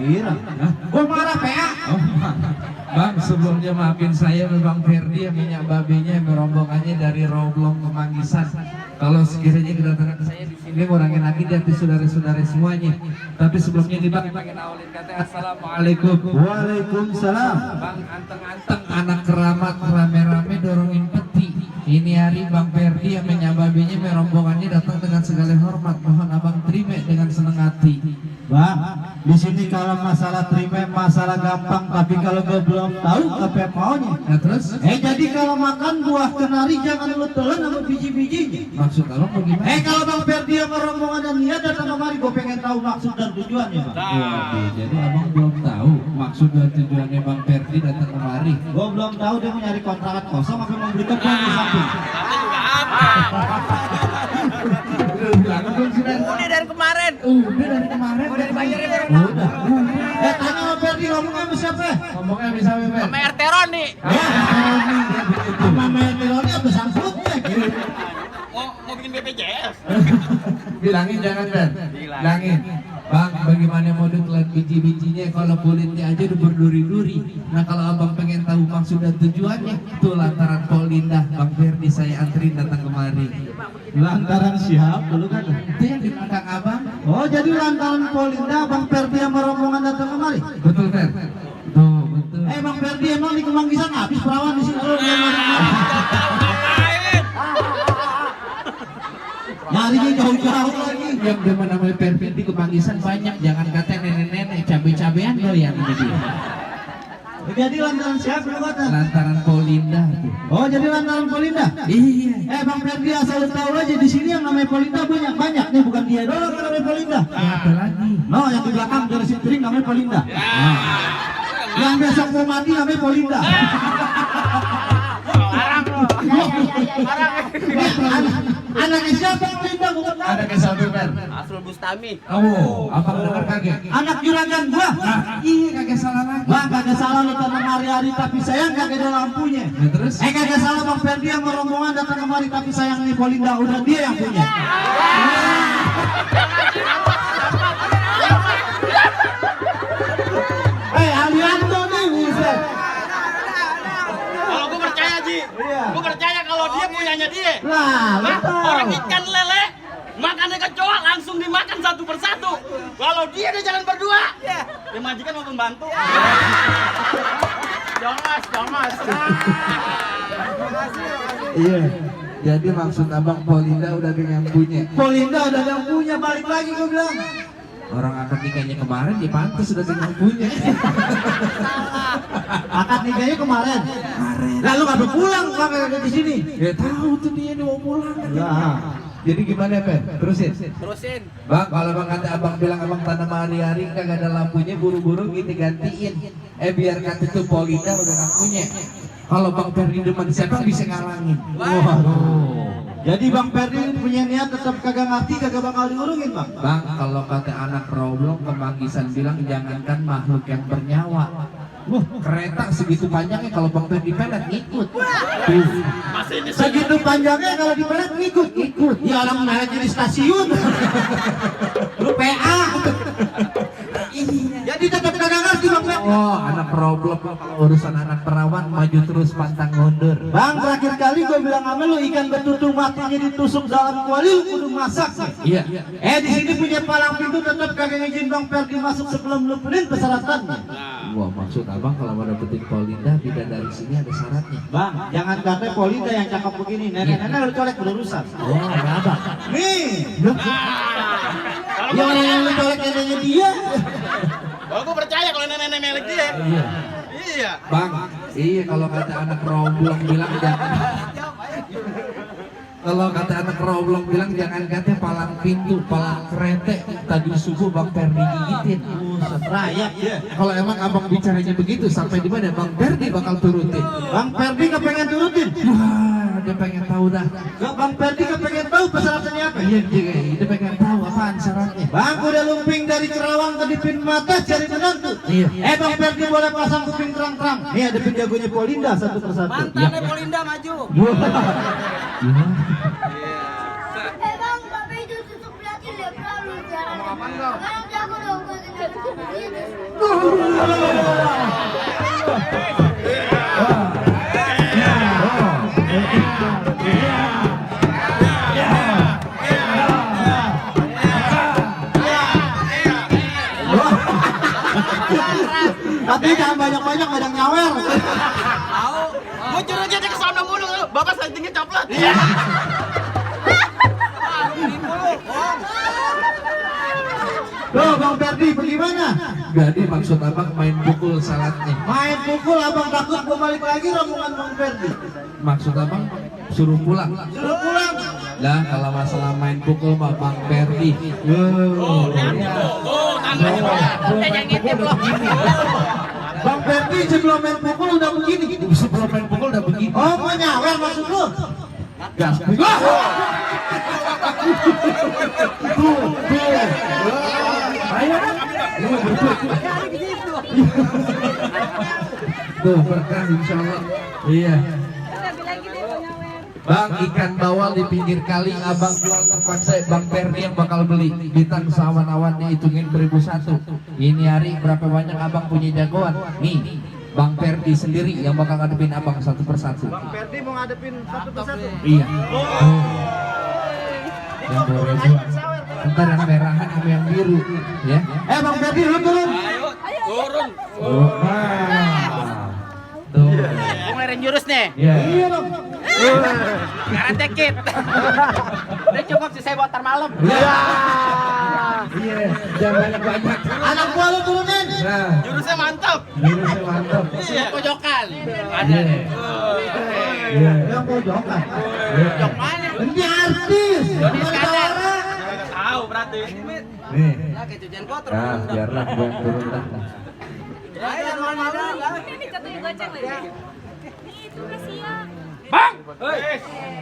Kira. Gua marah PA. Oh, Bang, sebelumnya maafin saya Bang Ferdi yang minyak babinya rombongannya dari Roblong ke Manggisan. Kalau sekiranya kedatangan saya di sini ngurangin lagi di hati saudara-saudara semuanya. Tapi sebelumnya nih Bang pengen awalin kata assalamualaikum. Waalaikumsalam. Bang anteng-anteng anak keramat rame-rame dorongin peti. Ini hari Bang Ferdi yang minyak babinya rombongannya datang dengan segala hormat. Mohon Abang terima dengan senang hati. Bang, di sini kalau masalah terima masalah gampang, tapi kalau gue belum tahu apa maunya. Nah terus? Jadi kalau makan buah kenari jangan lu telan sama biji-bijinya. Maksud Abang bagaimana? Kalau Bang Ferdi sama rombongan dan dia datang kemari, gue pengen tahu maksud dan tujuannya, Bang. Waduh, jadi Abang belum tahu maksud dan tujuannya Bang Ferdi datang kemari. Gue belum tahu dia mau nyari kontrakan kosong apa mau beli kebun di samping. Udah dari kemarin. Udah dari kemarin. Udah dibayarin. Udah. Tanya sama Ferdi ngomongnya sama siapa? Ngomongnya bisa Fer. Sama RT Roni. Sama Ferdi apa sangkutnya? Mau bikin BPJS. Bilangin jangan Fer. Bilangin. Bang, bagaimana mau telan biji-bijinya kalau kulitnya aja udah berduri-duri. Nah kalau Abang pengen tahu maksud dan tujuannya, itu lantaran Polinda Bang Ferdi saya anterin datang kemari. Lantaran siap dulu kan? Itu yang di belakang Abang. Oh jadi lantaran Polinda Bang Ferdi sama rombongan datang kemari? Betul Fer. Tuh betul. Bang Ferdi emang di Kemanggisan habis perawan di sini. Nyarinya jauh-jauh lagi. Yang demen namanya Ferdi di Kemanggisan banyak. Jangan kata nenek-nenek cabai-cabean doyan ini dia. Jadi lantaran siapa lu kata? Lantaran Polinda. Oh jadi lantaran Polinda? Iya. Bang Ferdi asal tahu aja di sini yang namanya Polinda banyak nih, bukan dia doang yang namanya Polinda. Apa lagi? No, yang di belakang dari Sintring namanya Polinda. Yang besok mau mati namanya Polinda. Larang lo. Anaknya siapa Polinda? Bukan tahu. Ada kesamping Fer. Asrul Bustami. Oh, Abang dengar kaget. Anak juragan gua. Iya kagak salah lagi. Bang kagak salah lu tanam hari-hari tapi sayang kagak ada lampunya. Nah, terus? Kagak salah Bang Ferdi sama rombongan datang kemari tapi sayang nih Polinda udah dia yang punya. Alianto nih buset. Kalau gue percaya Ji, gue percaya kalau dia punyanya dia. Lah, Hah? betul. Orang ikan lele makannya kecoa langsung dimakan satu persatu. Kalau dia jalan berdua, dia majikan mau pembantu. Jomas. Iya. Jadi maksud Abang Polinda udah ada yang punya. Polinda udah yang punya, balik lagi gue bilang. Orang akad nikahnya kemarin dia pantas sudah ada yang punya. Akad nikahnya kemarin. Lalu nggak pulang kagak di sini. Ya tahu tuh dia mau pulang. Lah. Jadi gimana Fer? Terusin. Terusin. Bang, kalau Bang kata Abang bilang Abang tanam hari-hari kagak ada lampunya, buru-buru gitu gantiin. Biar kata itu Polinda udah lampunya. Kalau Bang Ferdi demen siapa bisa ngalangin. Waduh. Jadi Bang Ferdi punya niat tetap kagak ngerti, kagak bakal diurungin Bang. Bang, kalau kata anak Roblong Kemanggisan bilang jangankan makhluk yang bernyawa. Kereta segitu panjangnya kalau Bang Ferdi pelet ngikut. Segitu panjangnya kalau dipelet ngikut. Ya orang meletnya di stasiun. Lu PA. Jadi tetap kagak ngerti Bang Ferdi. Oh, anak Roblong kalau urusan anak perawan maju terus pantang mundur. Bang, terakhir kali gue bilang sama lu ikan betutu matinya ditusuk dalam kuali lu kudu masak. Iya. Di sini punya palang pintu tetap kagak ngizin Bang Ferdi masuk sebelum lu penuhin persyaratannya. Wah, maksud Abang kalau mau dapetin Polinda beda dari sini ada syaratnya. Bang, jangan kata Polinda yang cakep begini. Nenek-nenek lu colek berurusan. Oh, ada Abang. Nih. Ya orang yang lu colek neneknya dia. Kalau gue percaya kalau nenek-nenek milik dia. Iya. Iya. Bang, iya kalau kata anak Roblong bilang jangan. Kalau kata anak Roblong bilang jangan kata palang pintu, palang kereta tadi subuh Bang Ferdi gigitin. Buset rakyat ya. Kalau emang Abang bicaranya begitu sampai di mana Bang Ferdi bakal turutin. Bang Ferdi kepengen turutin. Wah, dia pengen tahu dah. Gak Bang Ferdi kepengen tahu persyaratannya apa? Iya, dia pengen tahu apaan syaratnya. Bang udah lumping dari Kerawang ke Dipin Mata cari menantu. Iya. Bang Ferdi boleh pasang kuping terang-terang. Nih ada penjagonya Polinda satu persatu. Mantannya Polinda maju. Iya. Bang, Bapak itu tutup berarti lebra lu jangan. Sekarang jago dong gue tinggal sama dia. Tapi jangan banyak-banyak kadang nyawer. Tahu. Mau curug aja ke sana mulu. Bapak settingnya coklat. Iya. Loh Bang Ferdi bagaimana? Jadi maksud abang main pukul salatnya. Main pukul abang takut gua balik lagi rombongan Bang Ferdi. Maksud abang suruh pulang. Suruh pulang. Lah kalau masalah main pukul mah Bang Ferdi. Oh, tangannya Yang ngintip loh. Bang Ferdi sebelum main pukul udah begini. Sebelum main pukul udah begini. Oh mau nyawer maksud lu? Gas. Ayo. Tuh berkah insya Allah. Iya. Bang ikan bawal di pinggir kali abang jual terpaksa Bang Ferdi yang bakal beli. Bintang sawan-awan dihitungin 1001. Ini hari berapa banyak abang punya jagoan? Nih Bang Ferdi sendiri yang bakal ngadepin abang satu persatu. Bang Ferdi mau ngadepin satu persatu. Iya. Yang 2000. Ntar yang merahan sama yang biru, ya. Bang Ferdi lu turun. Ayo, turun. Oh, tuh. Mau ngelarin jurus nih. Iya. Iya dong. Karate Kid. Udah cukup sih saya buat ntar malam. Iya, jangan banyak. Anak gua lu turunin. Nah, Jurusnya mantap. jurusnya mantap. Iya. Pojokan. Ada nih. Iya. Yang pojokan. Pojok mana? Ini artis. Doni Bukan Iskandar. orang. Tahu berarti. Nih. Ya kayak cucian kotor. Nah, biarlah gua yang turun dah. Ayo mana? Ini katanya goceng lagi. Nih itu kasih ya. Bang,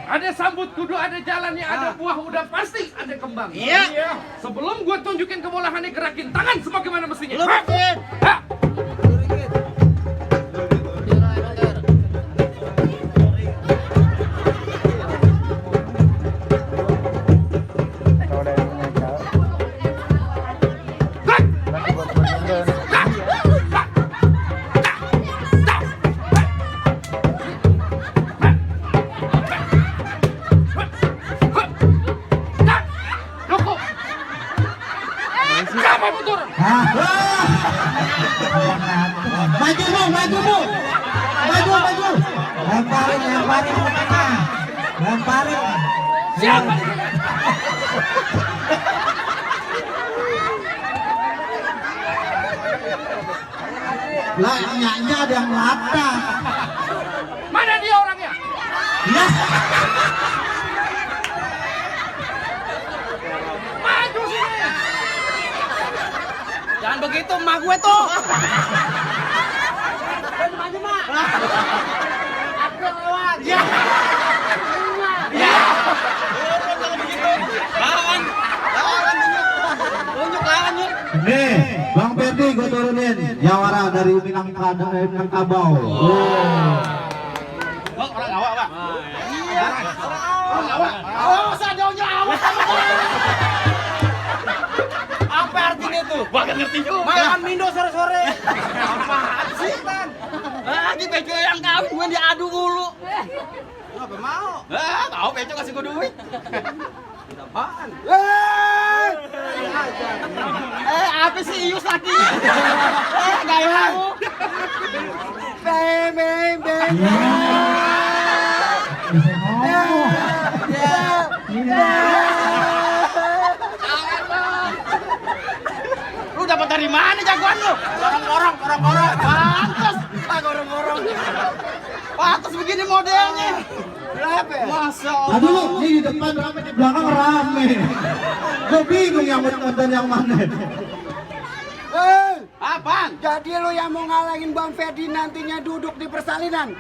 ada sambut kudu, ada jalannya, ada buah udah pasti ada kembang. Iya. Sebelum gua tunjukin kebolehannya gerakin tangan sebagaimana mestinya. Lu bikin. Ha! Loko. Siapa mau turun? Maju bu, maju bu. Maju, maju. Lemparin, lemparin ke tengah. Lemparin. Siapa? Lah, nyaknya ada yang lata. Mana dia orangnya? Ya. Maju sini. Jangan begitu emak gue tuh. Maju mak. Aku lewat. Ya. Ya. Kalau begitu. Lawan. Lawan tunjuk lawan yuk. Nih, Bang Ferdi gue turunin. Jawara dari Minangkabau. Bang, orang awak, Pak. Iya. Orang awak. Awas jauhnya awak. Apa artinya itu? Gua gak ngerti juga. Makan Mindo sore-sore. Apaan sih, Tan? Lagi Beco yang kawin gue diadu mulu. Apa mau? Tahu Beco kasih gue duit. Apaan? Apa sih Ius lakinya? Gaya. Beng. Bisa ngomong. Lu dapat dari mana jagoan lu? Gorong-gorong. Pantes. Gorong-gorong. Pantes begini modelnya. Berapa? Masa Allah. Aduh lu, ini di depan rame, di belakang rame. Gue bingung yang nonton yang mana. Apaan? Jadi lo yang mau ngalangin Bang Ferdi nantinya duduk di persalinan?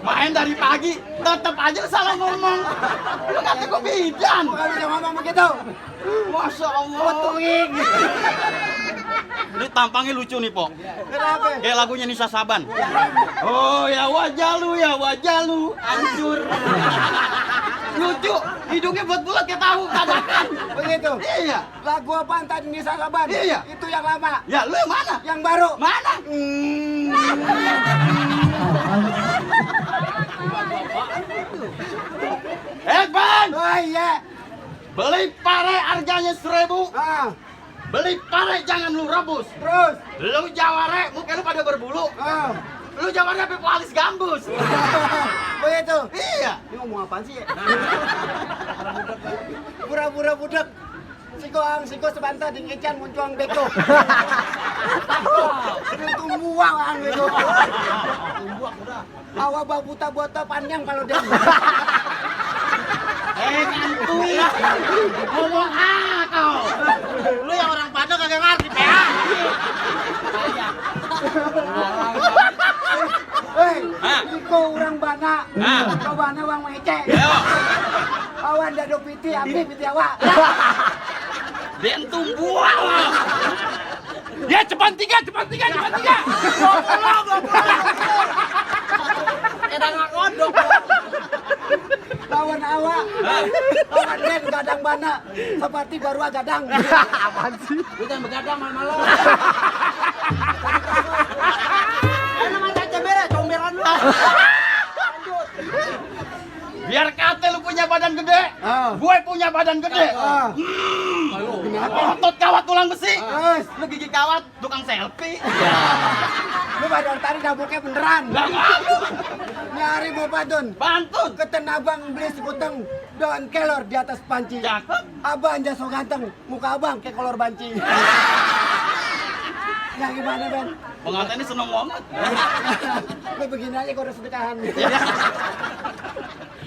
Main dari pagi, tetep aja lu salah ngomong. Lu kata gue bidan. Kalau bisa ngomong begitu, Masya Allah. betulin. Ini tampangnya lucu nih, Pok. Kenapa? Kayak lagunya Nisa Saban. Oh ya wajah lu, hancur. Lucu, hidungnya buat bulat kayak tahu katakan. Begitu. Iya. Lagu apaan tadi Nisa Saban? Iya. Itu yang lama. Ya, lu yang mana? Yang baru. Mana? Bang, Oh iya. beli pare harganya 1.000. Ah, Beli pare jangan lu rebus. terus. Lu jaware, muka lu pada berbulu. Ah. Lu jaware sampai palis gambus. Begitu. Iya. Ini ngomong apaan sih? Pura-pura budak. Siko sebentar di ngecan muncuang beko. Tumbuang ang beko. Awa babuta bota panjang kalau dia. Kantui. Ngomong kau. Lu yang orang Padang kagak ngerti, PA. Hei, Ah. Iko orang bana. Ah. Kau bana bang mece. Yo. Awan dado piti, api piti awak. Bentum buang. Ya cepat tiga. Lawan awak. Lawan den gadang bana. Seperti baru gadang. Apaan sih? Lu jangan begadang malam-malam. Enak mata cemberan, comberan lu. Biar kata lu punya badan gede, gue punya badan gede. Otot kawat tulang besi. Terus, Lu gigi kawat tukang selfie. lu pada tadi dapurnya beneran. Lah ngaku. Nyari mau padun. Bantun. Keten abang beli sekuteng daun kelor di atas panci. Cakep. Abang aja so ganteng, muka abang kayak kolor banci. Yang gimana Ben? Pengantin ini seneng banget. Lu begini aja kau udah sedekahan.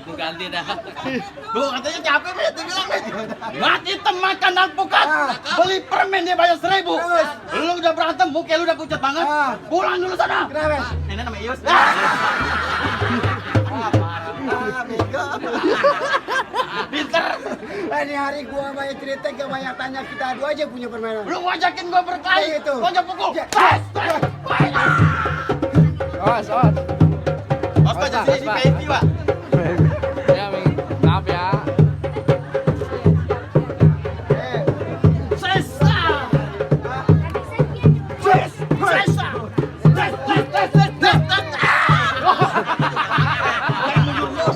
Lu ganti dah. Lu katanya capek Bet, dia bilang Bet. Mati makan alpukat. Beli permen dia bayar 1.000. Terus? Lu udah berantem, muka lu udah pucat banget. Pulang dulu sana. Kenapa? Ini namanya Ius. Pinter. Ini hari gua banyak cerita, gak banyak tanya, kita adu aja punya permainan. Lu ngajakin gua berkelahi. Itu. Gua aja pukul. Ya. Tes. Os. Os Pak, jadi ini VIP, Pak. Ya, maaf ya. Sesa. Sesa. Mundur.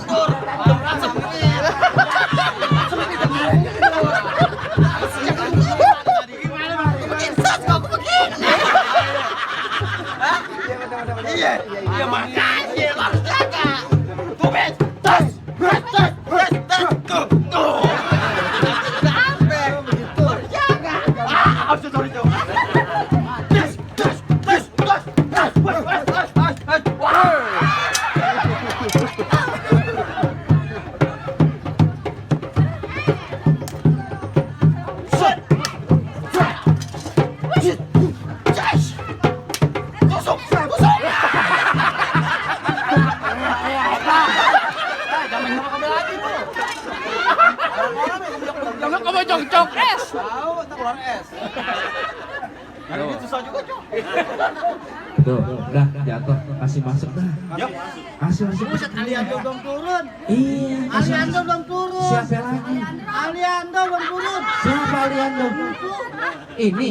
Iya, iya makanya lo harus jaga. Tuh, Bet. Tes. Tuh. Sampai. Harus jaga. Sorry. Tes. Jangan kamu cocok es. Tahu, tak keluar es. Hari ini susah juga, Cok. Tuh, udah jatuh, kasih masuk dah. Yuk. Kasih masuk. Aliando belum turun. Iya, kasih Aliando masuk. belum turun. Siapa lagi? Aliando belum turun. Siapa Aliando? Ini.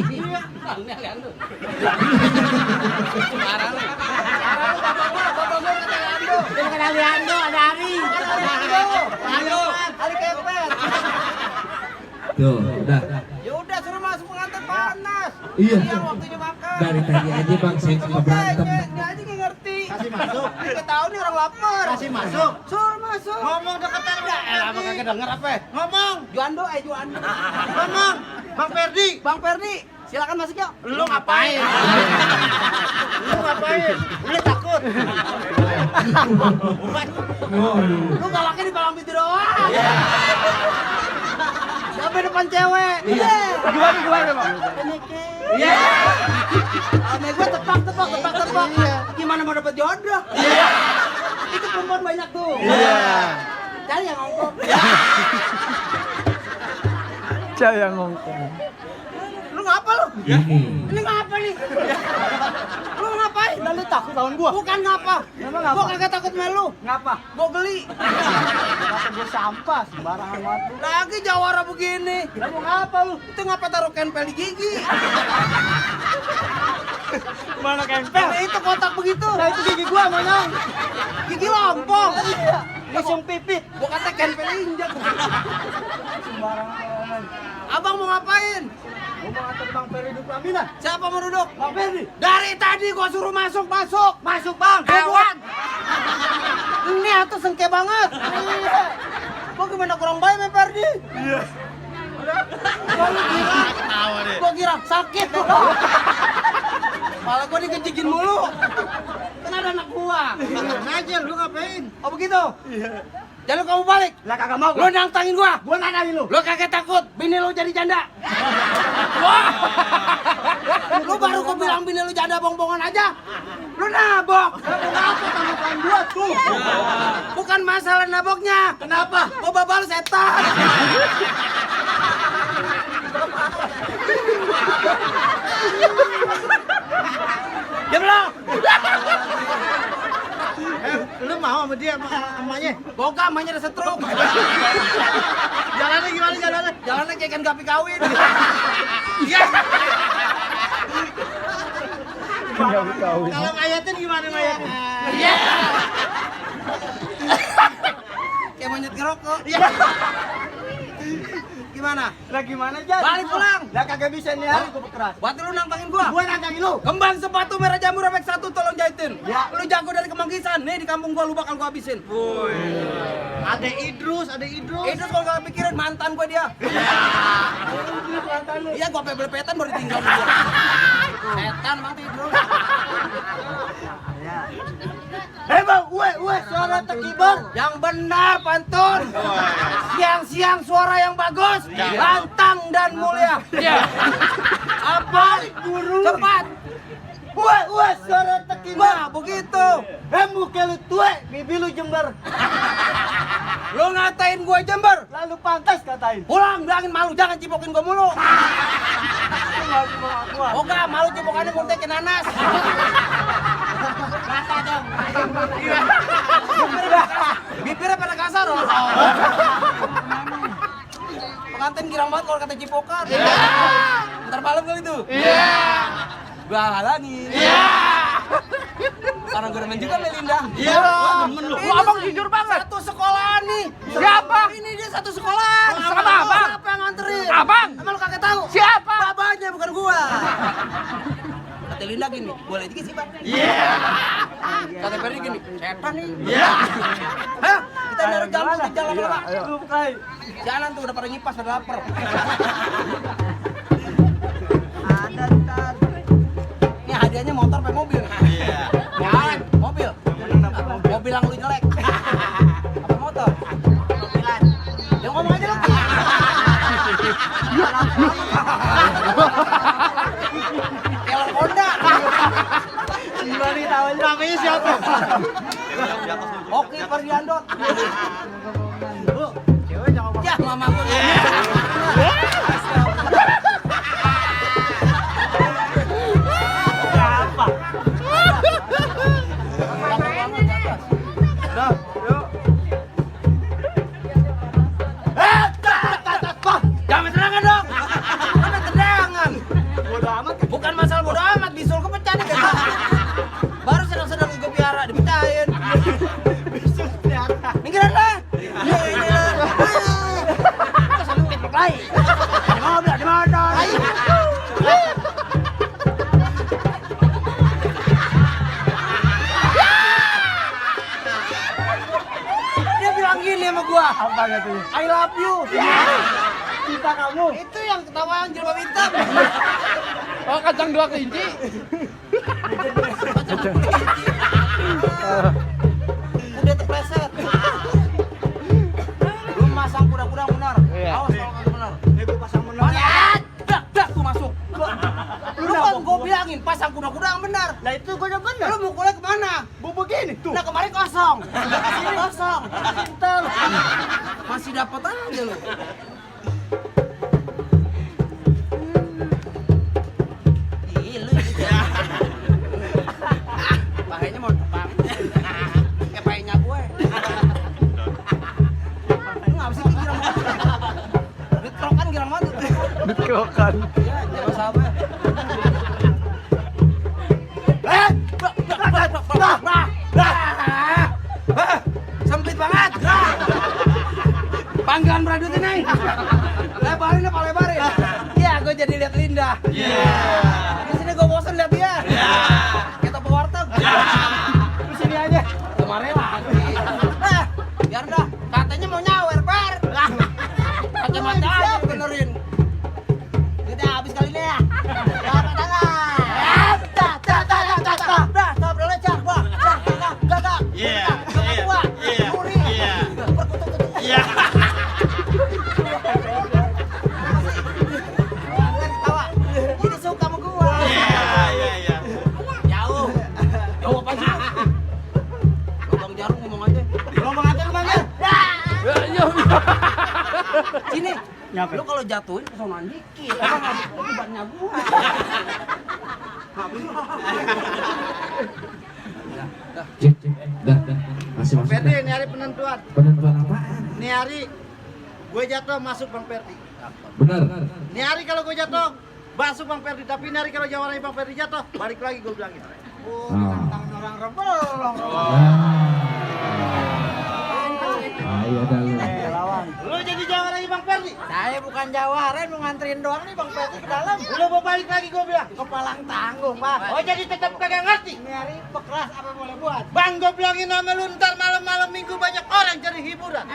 Bukan Aliando, ada Ari. Ari kepet. Tuh, udah. Ya udah suruh masuk pengantin panas. Iya. Siang waktunya makan. Dari tadi aja Bang, saya cuma berantem. Dia aja nggak ngerti. Kasih masuk. Kita tahu nih orang lapar. Kasih masuk. Suruh masuk. Ngomong deketan udah. Apa kagak denger apa? Ngomong. Juando. Ngomong. Bang Ferdi. Silakan masuk yuk. Lu ngapain? Lu takut. Waduh. Lu galaknya di palang pintu doang. Sampai depan cewek. Iya. Gimana, Bang? Iya. Ame gue tebak. Gimana mau dapet jodoh? Iya. Itu perempuan banyak tuh. Iya. Cari yang ngongkong. Caya yang ngongkong. Lu ngapa lu? Ini. Ini ngapa nih? Lu ngapain? lalu takut lawan gua. Bukan ngapa? Emang ngapa? Gua kagak takut sama lu. Ngapa? Gua geli. Kata gua sampah sembarangan banget. Lagi jawara begini. Lah mau ngapa lu? Itu ngapa taruh kempel di gigi? Mana kempel? Nah, itu kotak begitu. Nah itu gigi gua mana? Gigi lompong. Iya. Langsung pipit. Gua kata kempel injak. Sembarangan. Abang mau ngapain? Gua mau antar Bang Ferry duduk pelaminan. Siapa mau duduk? Bang Ferry. Dari tadi gua suruh masuk. Masuk Bang. Hewan. Ini atuh sengke banget. Iya. Gua gimana kurang baik sama Ferdi? Iya. Gua kira sakit. Malah gua dikejigin mulu. Kan ada anak gua. Aja lu ngapain? Oh begitu? Jangan kamu balik. Lah kagak mau. Lu nantangin gua. Gua nantangin lu. Lu kagak takut bini lu jadi janda? Wah. Lu baru gua bilang bini lu janda bong-bongan aja. Lu nabok. Kenapa tanggapan gua tuh? Bukan masalah naboknya. Kenapa? Gua babal setan. Diam lo. Lu mau sama dia amanya? Boga amanya ada stroke. Jalannya gimana jalannya? Jalannya kayak ikan gapi kawin. Kalau ngayatin gimana ngayatin? Kayak monyet ngerokok. Gimana? Lah gimana Jan? Balik pulang. Lah kagak bisa nih hari gua berkeras. Berarti lu nantangin gua. Gua nantangin lu. Kembang sepatu merah jamur efek 1 tolong jahitin. Ya. Lu jago dari Kemanggisan. Nih di kampung gua lu bakal gua habisin. Ada Idrus. Itu kalau gak pikirin mantan gua dia. Iya gua pebel-petan baru ditinggal dia. Setan emang tidur. Bang, suara tekibar. Yang benar pantun. Siang-siang suara yang bagus, lantang dan mulia. Apa? Cepat. Suara tekibar. Wah, begitu. Muka lu tuek, bibi lu jember. Lu ngatain gua Jember. Lalu pantas katain. Pulang, bilangin malu, jangan cipokin gua mulu. Oh enggak, malu cipokannya muntekin nanas. Rasa dong. Bibirnya pada kasar loh. Pengantin girang banget kalau kata cipokan. Ntar malam kali itu. Gua halangin. Karena gue demen juga Melinda. Demen lu. Wah, abang jujur banget. Satu sekolah nih. Siapa? Ini dia satu sekolah. Sama abang? Siapa yang nganterin? Abang? Emang lu kagak tahu? Siapa? Babanya bukan gua. Kata Linda gini, boleh juga sih, Bang. Kata Ferdi gini, setan nih. Hah? Kita naruh jamu di jalan lama. Lu bukai. Jalan tuh udah pada nyipas, pada lapar. Ada ntar. Ini hadiahnya motor apa mobil? Ya, mobil. Mobil yang lu jelek. Apa motor? Mobilan. Ya ngomong aja lu. Kayak Honda. Gimana tahu namanya siapa? Oke, Perdiandot. Bu, cewek jangan ngomong. Ya, mama gua. Apa? Dah, yuk. Jangan tendangan dong. Mana tendangan? Bodo amat. Bukan masalah bodo amat, bisul kepecah nih kan. Baru sedang-sedang gue piara dipecahin. Besok ternyata. Minggiran lah. Ini lah. Terus sampai pitbuk lagi. Di mobil, di motor. Dia bilang gini sama gua. Apa katanya? I love you. Cinta kamu. Itu yang ketawa yang jilbab hitam. Oh, kacang 2 kelinci. Udah terpleset. Lu masang kuda-kuda benar. Awas kalau kagak benar. Gua pasang menang. Dak tuh masuk. Lu kan gua bilangin pasang kuda-kuda yang benar. Nah itu gua udah bener. Lu mukulnya kemana? Bu begini tuh. Nah kemarin kosong. Sini kosong. Pintar. Masih dapat aja lu. Ih, lu. Begokan. Jangan sabar. Sempit banget. Panggilan Bradut ini. Lebarin apa lebarin? Iya, gue jadi lihat Linda. Iya. Di sini gue bosan lihat dia. Iya. Kita pewarteg. Iya. Di sini aja. Kemarin lagi. Biar dah. Katanya mau nyawer, Bar. Kacamata aja benerin. Kita habis kali ini ya. Dapat tangan. Dah, stop dulu, Cak. Wah, gagak. Iya. Iya. Iya. Iya. Jadi suka sama gua. Iya. Jauh. Jauh apa sih? Lubang jarum ngomong aja. Ngomong aja Bang. Iya. Sini. Lu kalau jatuhin kesonoan dikit. Emang bebannya gua. Cek. Dah. Masih Bang masuk. Ferdi, ini hari penentuan. Penentuan apaan? Ini hari gue jatuh masuk Bang Ferdi. Benar. Ini hari kalau gue jatuh masuk Bang Ferdi, tapi ini hari kalau jawabannya Bang Ferdi jatuh, balik lagi gue bilangin. Oh, tangan orang rebel. Ayo dah lu. Lu jadi jawabannya Bang Ferdi? Saya bukan jawaran, mau nganterin doang nih Bang Ferdi ke dalam. Lu mau balik lagi gue bilang. Kepalang tanggung, Bang. Oh, jadi tetap kagak ngerti. Ini hari pekeras apa boleh buat? Bang, gue bilangin sama lu ntar malam-malam minggu banyak orang cari hiburan.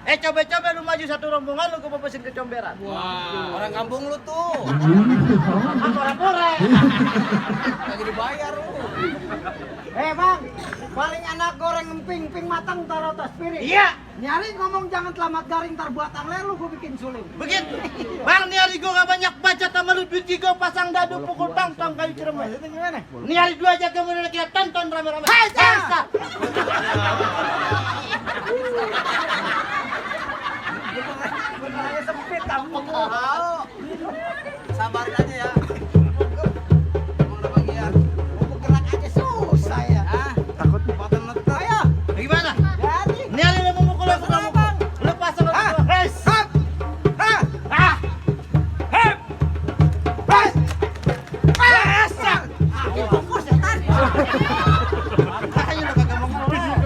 Coba-coba lu maju satu rombongan, lu gue mau pesin kecomberan. Wow. Orang kampung lu tuh. Pura-pura. Lagi dibayar lu. Bang, paling anak goreng emping, ping matang taruh atas piring. Iya. Nyari ngomong jangan telamat garing tar buatan leher lu gue bikin suling. Begitu. Bang, ini hari gue gak banyak baca sama lu duit gue pasang dadu pukul tong-tong kayu ciremes. Itu gimana? Ini hari 2 aja kemudian kita tonton rame-rame. Hai, Jasa. Benarnya sempit kampung lu. Sabarin aja ya. Emang udah bagian. Mau bergerak aja susah ya. Takut potong letak. Ayo. Gimana? Jadi. Ini hari lu mau mukul aku kamu. Lu pasang aku. Hes. Hap. Hap. Hes. Hes. Fokus ya tadi. Makanya lu kagak mau ngomong.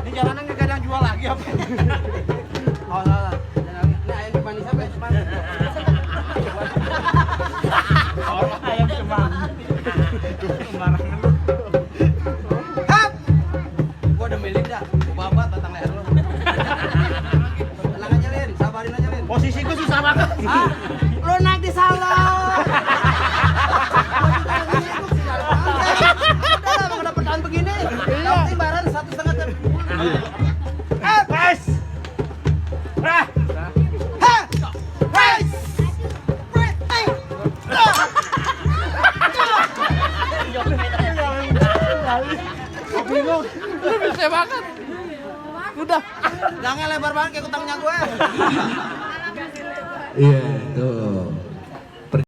Ini jalanan nggak ada yang jual lagi apa? Oh salah. Ini ayam cemani siapa? Ayam cemani. Sembarangan lu. Hap! Gua udah milih dah. Gua babat tentang leher lu. Tenang aja Lin, sabarin aja Lin. Posisi gua susah banget. Lu naik di salon. Udah mau dapat tahun begini. Dapat imbaran 1,5 jam. Guys. Bingung. Lu bisa makan. Udah. Jangan lebar banget kayak utangnya gue. Iya, tuh.